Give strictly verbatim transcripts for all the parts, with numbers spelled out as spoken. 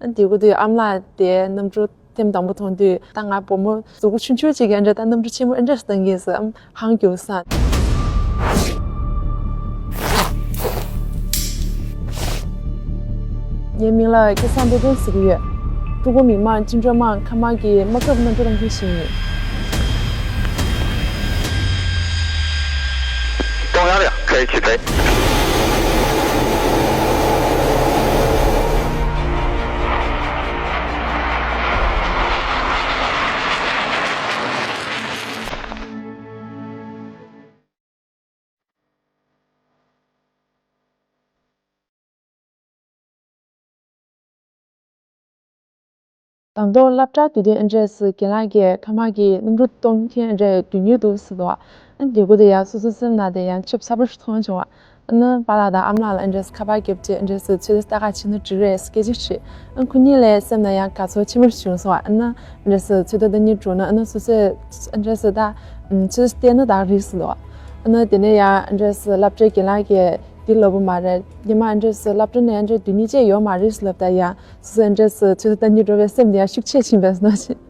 ཨ་དེ་གུ་དུས་ཨམ་ལགས་དེ་གནམ་གྲུ་ཐེངས་དང་པོ་མཐོང་དུས་ད་ང་བུ་མོ་གཟུགས་པོ་ཆུང་ཆུང་ཅིག་གི་འདྲ་ད་གནམ་གྲུ་ཆེན་མོ་འདྲ་ཞིག་བཏང་གི་ཟེར་ཨམ་ཧང་གྱུར་སོང་། ངའི་མིང་ལ་སྐལ་བཟང་བདེ་ལྡན་ཟེར་གྱི་ཡོད། ཀྲུང་གོ་མི་དམངས་བཅིངས་འགྲོལ་དམག་མཁའ་དམག་གི་དམག་འཐབ་གནམ་གྲུ་གློག་འཕྲིན་ཞིག་ཡིན། 中央的可以起飞。 དང་ཐོག་སློབ་གྲྭ་དུས་དེ་ཨ་འདྲས་སུ་རྒན་ལགས་ཀྱིས་མཁའ་དམག་གི་གནམ་གྲུ་གཏོང་མཁན་ཨ་འདྲས་དུས་ཡུན་འདུག་ཟེར་འདུག་ཨ་དེ་གུ་དེ་ཡང་སོ་སོ་སེམས་ནང་དེ་ཡང་ཆུབ་ཚ་པོ་ཞིག་མཐོང་བྱུང་བ། ཨ་ནི་པཱ་ལགས་དང་ཨ་མ་ལགས་ལ་ཨ་འདྲས་སུ་ཁ་པར་བརྒྱབ་རྗེས་ཨ་འདྲས་སུ་ཚོད་ལྟ་ལྟ་ག་ཕྱིན་ན་འགྲིག་རེད་སྐད་ཆ་དྲིས། ཨ་ཁོ་གཉིས་ལ་སེམས་ནང་ཡང་དགའ་ཚོར་ཆེན་པོ་ཞིག་བྱུང་སོང་བ། ཨ་ནི་ཨ་འདྲས་སུ་ཚོད་ལྟ་ལྟ་མཁན་འགྲོ་ན་ཨ་ནི་སོ་སོས་ཨ་འདྲས་སུ་ད་ཚོད་ལྟ་བལྟས་ན་ད་རེད་ཟེར་འདུག་ཨ་ནི་དེ་ནས་ཡང་ཨ་འདྲས་སུ་སློབ་གྲྭའི་རྒན་ལགས་ཀྱིས། འདི་ལབ་པ་མ་རེད། ཉི་མ་ཨ་འདྲས་སུ་སློབ་གྲྭ་ནས་ཨ་འདྲས་དུས་ཡུན་ཅིག་ཡོད་མ་རེད་ལབ་ད་ཡང་སོ་སོ་ཨ་འདྲས་སུ་ཚོད་ལྟ་ལྟ་མཁན་འགྲོ་བའི་སེམས་དེ་ཡང་ཤུགས་ཆེ་ཕྱིན་པས་ཟེར་ནོ་ཞེས།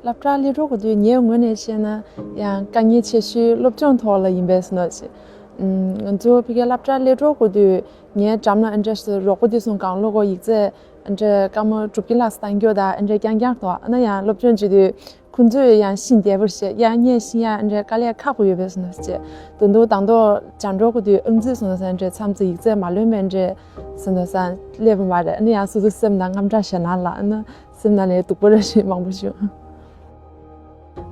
སློབ་གྲྭ་སླེབས་འགྲོ་དགོས་དུས་ངའི་ངོས་ནས་བཤད་ན་ཡང་དཀའ་ངལ་ཆེ་ཤོས་སློབ་སྦྱོང་ཐོག་ལ་ཡིན་པས་ཟེར་ནོ་ཞེས། ང་ཚོ་ཕ་གིའི་སློབ་གྲྭ་སླེབས་འགྲོ་དགོས་དུས་ངའི་འགྲམ་ལ་ཨ་འདྲས་སུ་རོགས་པ་དེ་ཚོ་གང་ལོ་གོ་ཡིག་ཚད་ཨ་འདྲས་སྐར་མ་དྲུག་བརྒྱ་ལྷག་བཏང་རྒྱུ་དང་ཨ་འདྲས་རྐྱང་རྐྱང་འདུག་ཨ་ན་ཡང་སློབ་སྦྱོང་བྱེད་དུས། ཁོང་ཚོས་ཡང་ཤིང་བདེ་པོར་བཤད་ཡང་སྙན་ཤིང་ཡང་འདྲའི་དཀའ་ལས་ཁག་པོ་ཡོད་པས་སོང་ཟེར། དོན་དུ་དང་ཐོག་བྱང་འགྲོ་དགོས་དུས་ཨང་རྩིས་སོང་ཟེར་འདྲའི་མཚམས་ཚོ་ཡིག་ཚད་མ་ལོན་མེད་འདྲའི་སོང་ཟེར་སླེབས་པ་མ་རེད། ཨ་ནི་ཡང་སོ་སོ་སེམས་ནང་དངངས་སྐྲག་ཞེ་དྲག་ལངས། ཨ་ནི་སེམས་ནང་ལས་སྡུག་པོ་ར་ཞིག་མང་པོ་བྱུང་།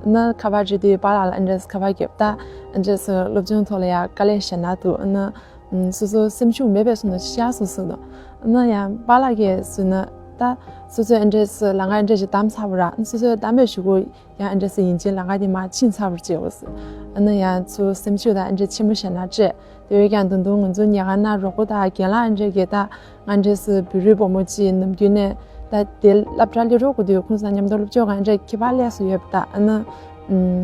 ཨ་ནི་ཁ་པར་བྱེད་དུས་པཱ་ལགས་ལ་ཨ་འདྲས་ཁ་པར་བརྒྱབ་ད་ཨ་འདྲས་སློབ་སྦྱོང་ཐོག་ལ་ཡང་དཀའ་ལས་ཞེ་དྲག་འདུག་ཨ་ནི། སོ་སོ་སེམས་ཤུགས་མེད་པའི་སོ་ནོ་ཤ་སོ་སོ་ནོ། ཨ་ན་ཡང་པཱ་ལགས་ཀྱིས་སུ་ན་ད་སོ་སོའི་ཨ་འདྲས་སུ་ལམ་ཁ་ཨ་འདྲས་ཞིག་བདམས་ཚར་བ་ར་སོ་སོའི་བདམས་པའི་གཞུག་གུ་ཡང་ཨ་འདྲས་སུ་ཡིན་གཅིག་ལམ་ཁ་དེ་མར་ཕྱིན་ཚར་བ་རེད་ཟེར། ཨ་ན་ཡང་ཚུར་སེམས་ཤུགས་དང་ཨ་འདྲས་ཆེན་པོ་ཞེ་དྲག་སྤྲད། དེ་བས་ཀྱང་དུང་དུང་ང་ཚོ་ཉལ་ཁང་ནང་རོགས་པ་དང་རྒན་ལགས་ཨ་འདྲས་ཀྱིས་ད་ང་འདྲས་སུ་བོད་རིགས་བུ་མོ་གཅིག་ནམ་རྒྱུན་ནས་ད་དེ་སློབ་གྲྭ་སླེབས་འགྲོ་དགོས་དུས་ཁོང་ཚོ་མཉམ་དུ་སློབ་སྦྱོང་ག་ཨ་འདྲས་ཁྱད་པར་སླེབས་སུ་ཡོད་པ་ད་ཨ་ན་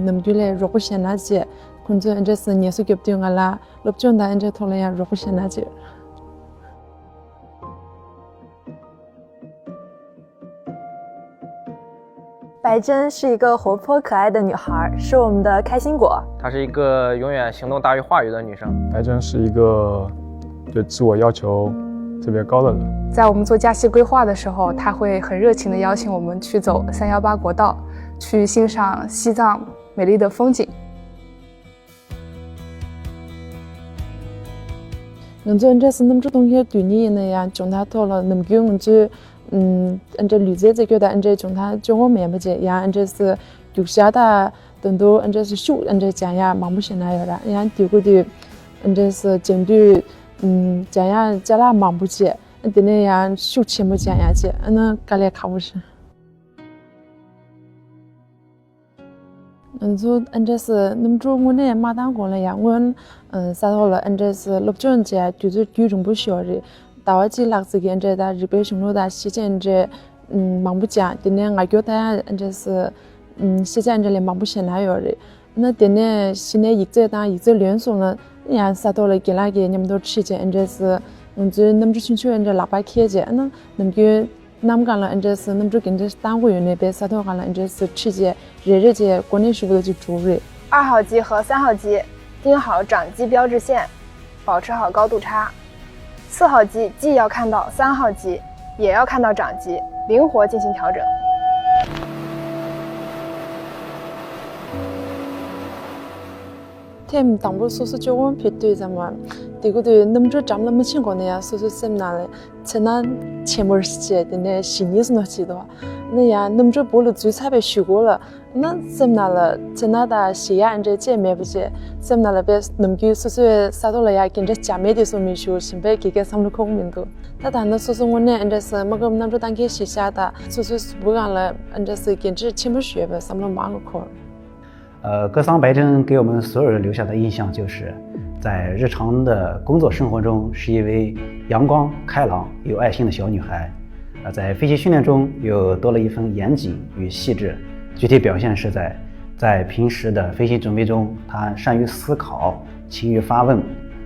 ནམ་རྒྱུན་ལས་རོགས་པ་ཞེ་དྲག་བྱས། ཁོང་ཚོས་ཨ་འདྲས་སུ་ངལ་གསོ་རྒྱབ་དུས་ང་ལ། སློབ་སྦྱོང་དང་ཨ་འདྲའི་ཐོག་ལ་ཡང་རོགས་པ་བྱེད་ན་ཅི། 白真是一个活泼可爱的女孩，是我们的开心果。她是一个永远行动大于话语的女生。白真是一个对自我要求特别高的人。在我们做假期规划的时候，她会很热情地邀请我们去走三幺八国道，去欣赏西藏美丽的风景。 ང་ཚོ་ཨ་འདྲས་སུ་གནམ་གྲུ་གཏོང་མཁན་དུས་ཡུན་ཡིན་ན་ཡང་གྱོང་ཐག་ཐོག་ལ་ནམ་རྒྱུན་ང་ཚོའི་ཨ་འདྲས་ལུས་རྩལ་རྩེད་སྐྱོད་དང་ཨ་འདྲས་གྱོང་ཐག་གཅོད་ངོ་མེད་པ་བྱས་ཡང་ཨ་འདྲས་སུ་རྒྱུག་ཤར་དང་དོན་དུ་ཨ་འདྲས་སུ་ཤུགས་ཨ་འདྲས་སྦྱང་ཡག་མང་པོ་ཞིག་ན་ཡོད་ར་ཡང་དུས་ཀུ་དུས་ཨ་འདྲས་སུ་སྦྱང་དུས་སྦྱང་ཡག་ཅ་ལག་མང་པོ་བྱས་དེ་ནས་ཡང་ཤུགས་ཆེན་པོ་སྦྱང་ཡག་བྱས་ཨ་ན་དཀའ་ལས་ཁག་པོ་ཞིག་ང་ཚོ་ཨ་འདྲས་སུ་གནམ་གྲུ་དངོས་གནས་མ་བཏང་གོང་ལ་ཡང་སྔོན་ས་ཐོག་ལ་ཨ་འདྲས་སུ་སློབ་སྦྱོང་བྱས་དུས་ཚོད་རྒྱུན་རིང་པོ་ཞིག་ཡོད་རེད། ཟླ་བ་གཅིག་ལྷག་ཙམ་གྱི་ཨ་འདྲས་ད་རིག་པའི་གཞུང་ལུགས་དང་ཤེས་བྱ་ཨ་འདྲས་མང་པོ་སྦྱངས། དེ་ནས་ང་རྒྱལ་ད་ཡང་ཨ་འདྲས་སུ་ཤེས་བྱ་ཨ་འདྲས་ལས་མང་པོ་ཤེས་ན་ཡོད་རེད། ཨ་ན་དེ་ནས་གཞི་ནས་ཡིག་ཚད་དང་ཡིག་ཚད་ལོན་སོང་ལ་ཡང་ས་ཐོག་ལ་རྒན་ལགས་ཀྱིས་མཉམ་དུ་ཁྲིད་བྱས་ཨ་འདྲས་སུ་ང་ཚོའི་གནམ་གྲུ་ཆུང་ཆུང་ཨ་འདྲས་ལག་པ་འཁྱེར་བྱས་ཨ་ན་ནམ་རྒྱུན། གནམ་གང་ལ་ཨ་འདྲས་སུ་གནམ་གྲུ་ག་འདྲས་བཏང་དགོས་ཡོད་མེད་པའི་ས་ཐོག་གང་ལ་ཨ་འདྲས་སུ་ཁྲིད་བྱས་རེ་རེ་བྱས་གོ་གནས་ཞུ་བ་ལ་ཅིག་འགྲོ་གི་རེད། 二号机和三号机，盯好掌机标志线，保持好高度差。四号机既要看到三号机，也要看到掌机，灵活进行调整。 ཐེངས་དང་པོ་སོ་སོ་སྤྱོད་གོམས་ཕེབས་དུས་ཙམ་པ། དེ་གུ་དུས་གནམ་གྲུ་འགྲམ་ལ་མ་ཕྱིན་གོང་ནས་ཡང་སོ་སོའི་སེམས་ནང་ལ་ཚེར་སྣང་ཆེན་པོ་ཞིག་བྱས་དེ་ནས་ཞི་ཉིལ་སོང་ནས་བྱེད་དོ། ནི་ཡང་གནམ་གྲུ་སྦུག་ལ་འཛུལ་ཚར་བའི་གཞུག་གུ་ལ་ནི་སེམས་ནང་ལ་ཚེར་སྣང་དང་ཞི་ཡག་འདྲ་ཅིག་མེད་པ་བྱས་སེམས་ནང་ལ་དཔེ་ནམ་རྒྱུན་སོ་སོའི་ས་ཐོག་ལ་ཡང་ག་འདྲ་བྱ་མེད་དེ་སོང་མི་ཞུ་ཞིམ་པའི་གི་གའི་བསམ་བློ་འཁོར་གི་མི་འདུག་ད་ད་ནི་སོ་སོ་དངོས་གནས་འདྲ་སེ་མ་གབ་གནམ་གྲུ་བཏང་མཁན་ཞིག་ཤག་ད་སོ་སོའི་གཟུགས་པོ་སྒང་ལ་འདྲ་སེ་ག་འདྲ་ཆེན་པོ་ཞིག་ཡོད་པའི་བསམ་བློ་མང་གི་འཁོར། 呃，歌桑白真给我们所有人留下的印象就是，在日常的工作生活中是一位阳光、开朗、有爱心的小女孩。呃，在飞行训练中又多了一份严谨与细致。具体表现是在，在平时的飞行准备中，她善于思考，勤于发问，